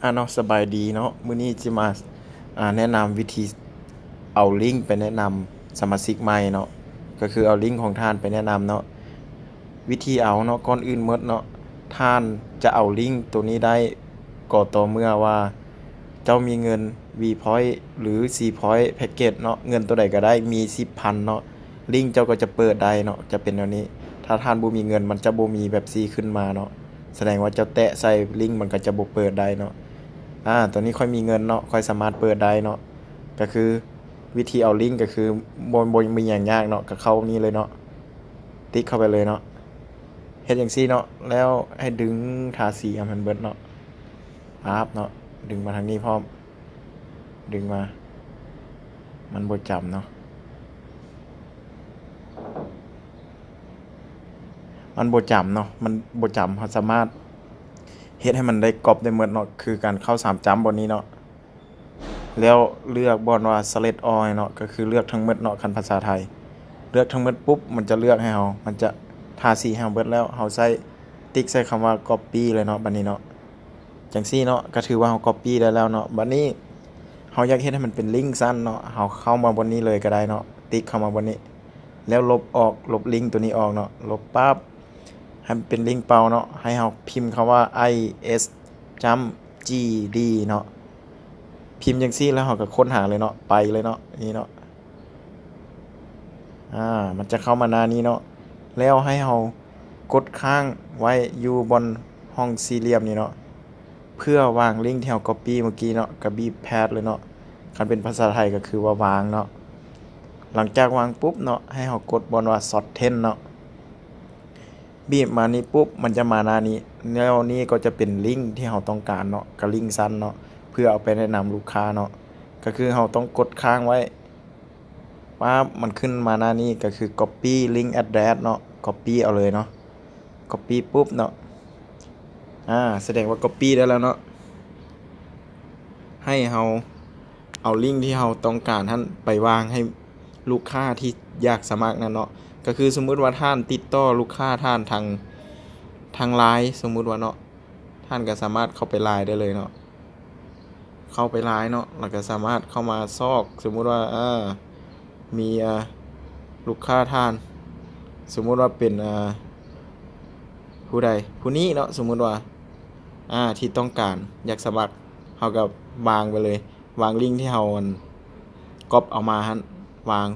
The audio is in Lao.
ອາເນາະ ສະບາຍດີເນາະ, ມື້ນີ້ຊິມາ ອາ ແນະນຳວິທີເອົາລິ້ງໄປແນະນຳສະມາຊິກໃໝ່ເນາະ, ກໍຄືເອົາລິ້ງຂອງທ່ານໄປແນະນຳເນາະ. ວິທີເອົາເນາະ, ກ່ອນອື່ນໝົດເນາະ, ທ່ານຈະເອົາລິ້ງໂຕນີ້ໄດ້ກໍຕໍ່ເມື່ອວ່າເຈົ້າມີເງິນ V point ຫຼື C point package ເນາະ, ເງິນໂຕໃດກໍໄດ້ ມີສິບພັນເນາະ, ລິ້ງເຈົ້າກໍຈະເປີດໄດ້ເນາະ, ຈະເປັນແນວນີ້. ຖ້າທ່ານບໍ່ມີເງິນ ມັນຈະບໍ່ມີແບບຊີ້ຂຶ້ນມາເນາະ, ສະແດງວ່າເຈົ້າແຕະໃສ່ລິ້ງ ມັນກໍຈະບໍ່ເປີດໄດ້ເນາະ. ອາ ຕອນນີ້ຂ້ອຍມີເງິນເນາະ, ຂ້ອຍສາມາດເປີດໄດ້ເນາະ. ກໍຄືວິທີເອົາລິ້ງກໍຄື ບໍ່ ບໍ່ມີຫຍັງຍາກເນາະ, ກໍເຂົ້ານີ້ເລີຍເນາະ, ຕິກເຂົ້າໄປເລີຍເນາະ. ເຮັດຈັ່ງຊີ້ເນາະ, ແລ້ວໃຫ້ດຶງທາສີໃຫ້ມັນເບິດເນາະ, ປາບເນາະ, ດຶງມາທາງນີ້ພ້ອມ, ດຶງມາ. ມັນບໍ່ຈຳເນາະ, ມັນບໍ່ຈຳເນາະ, ມັນບໍ່ຈຳ. ເຮົາສາມາດເຮັດໃຫ້ມັນໄດ້ກັອບໄດ້ໝົດເນາະ, ຄືການເຂົ້າສາມຈ້ຳບ່ອນນີ້ເນາະ. ແລ້ວເລືອກບ່ອນວ່າ select all ເນາະ, ກໍຄືເລືອກທັງໝົດເນາະ, ຄັນພາສາໄທ. ເລືອກທັງໝົດປຸບ ມັນຈະເລືອກໃຫ້ເຮົາ, ມັນຈະທາສີໃຫ້ເຮົາເບິດແລ້ວ, ເຮົາໃສ່ ຕິກໃສ່ຄຳວ່າ copy ເລີຍເນາະ, ບັດນີ້ເນາະ. ຈັ່ງຊີ້ເນາະ, ກໍຖືວ່າເຮົາ copy ໄດ້ແລ້ວເນາະ. ບັດນີ້ເຮົາຢາກເຮັດໃຫ້ມັນເປັນລິ້ງສັ້ນເນາະ, ເຮົາເຂົ້າມາບ່ອນນີ້ເລີຍກໍໄດ້ເນາະ, ຕິກເຂົ້າມາບ່ອນນີ້ ແລ້ວລົບອອກ, ລົບລິ້ງໂຕນີ້ອອກເນາະ, ລົບປັບ ໃຫ້ມັນເປັນລິ້ງເປົ່າເນາະ. ໃຫ້ເຮົາພິມຄຳວ່າ i s ຈ້ຳ g d ເນາະ, ພິມຈັ່ງຊີ້ແລ້ວເຮົາກໍຄົ້ນຫາເລີຍເນາະ, ໄປເລີຍເນາະ, ນີ້ເນາະ. ອາ ມັນຈະເຂົ້າມາໜ້ານີ້ເນາະ, ແລ້ວໃຫ້ເຮົາກົດຄ້າງໄວ້ຢູ່ບ່ອນຫ້ອງສີ່ຫຼ່ຽມນີ້ເນາະ, ເພື່ອວາງລິ້ງທີ່ເຮົາ copy ເມື່ອກີ້ເນາະ, ກໍບີບ paste ເລີຍເນາະ. ຄັນເປັນພາສາໄທກໍຄືວ່າວາງເນາະ. ຫຼັງຈາກວາງປຸບເນາະ, ໃຫ້ເຮົາກົດບ່ອນວ່າ shorten ເນາະ. ບີບມານີ້ປຸບ ມັນຈະມາໜ້ານີ້, ແລ້ວນີ້ກໍຈະເປັນລິ້ງທີ່ເຮົາຕ້ອງການເນາະ, ກໍລິ້ງສັ້ນເນາະ, ເພື່ອເອົາໄປແນະນຳລູກຄ້າເນາະ. ກໍຄືເຮົາຕ້ອງກົດຄ້າງໄວ້ ປັບ ມັນຂຶ້ນມາໜ້ານີ້ ກໍຄື copy link address ເນາະ, copy ເອົາເລີຍເນາະ, copy ປຸບເນາະ. ອາ ສະແດງວ່າ copy ໄດ້ແລ້ວເນາະ. ໃຫ້ເຮົາເອົາລິ້ງທີ່ເຮົາຕ້ອງການຫັ້ນໄປວາງໃຫ້ລູກຄ້າທີ່ຢາກສະໝັກນັ້ນເນາະ. ກໍຄືສົມມຸດວ່າທ່ານຕິດຕໍ່ລູກຄ້າທ່ານທາງ ທາງ Line ສົມມຸດວ່າເນາະ, ທ່ານກໍສາມາດເຂົ້າໄປ Line ໄດ້ເລີຍເນາະ. ເຂົ້າໄປ Line ເນາະ, ແລ້ວກໍສາມາດເຂົ້າມາຊອກ, ສົມມຸດວ່າ ເອີ ມີ ເອີ ລູກຄ້າທ່ານ, ສົມມຸດວ່າເປັນ ເອີ ຜູ້ໃດ ຜູ້ນີ້ເນາະ, ສົມມຸດວ່າ ອາ ທີ່ຕ້ອງການຢາກສະໝັກ, ເຮົາກໍວາງໄປເລີຍ, ວາງລິ້ງທີ່ເຮົາ ອັນ ກັອບເອົາມາຫັ້ນ, ວາງ